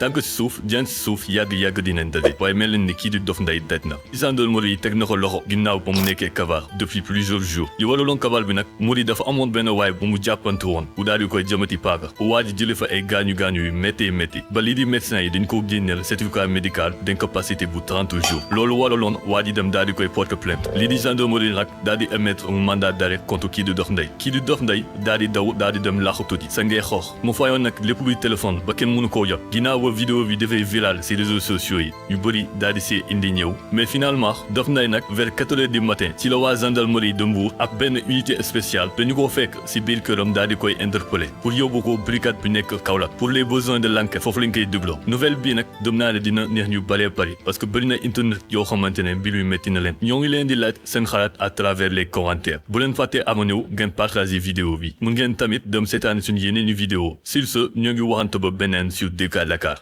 tànk si suuf jaan si suuf yàgg-yàgg dinañ daje waaye mel ni kii di Dof Ndeye daj na gendarmerie yi teg na ko loxo ginnaaw ba mu nekkee kabaar depuis plusieurs jours li waraloon kabaar bi nag mu di dafa amoon benn waay bu mu jàppante woon bu daal di koy jëmati paaka waa ji jële fa ay gaañu-gaañu yu métti ba lii di médecin yi dañ ko génneel certificat médical d'incapacité bu 30 jours loolu waraloon waa ji dem daal di koy porter plainte lii di gendarmerie nag daal di émettre un mandat d'arrêt contre kii di Dof Ndeye kii di Dof Ndeye daal di daw daal di dem laaxatu ji sa ngee xoox mu fayoon nag lépp luy téléphone ba kenn mënu koo jot ginnaaw ba vidéo bi dafay viral ci réseaux sociaux yi yu bëri daal di see indi ñëw mais finalement Dof Ndeye nag vers 4 heures du matin ci la waa gendarmerie de Mbour ak benn unité spéciale dañu ko fekk ci biir këram daal di koy interpeller pour yóbbu ko brigade bi nekk Kaolack pour les besoins de l'enquête foofu lañ koy dégloo nouvelle bii nag dem naa ne dina neex ñu bëree bëri parce que bëri na internet yoo xamante ne mbir yu métti na leen ñoo ngi leen di laaj seen xalaat à travers les commentaires bu leen fàttee abonné wu ngeen partager vidéo bi mun ngeen tamit dem seetaan suñu yeneen i vidéo sur ce ñoo ngi waxante ba beneen sur DK Dakar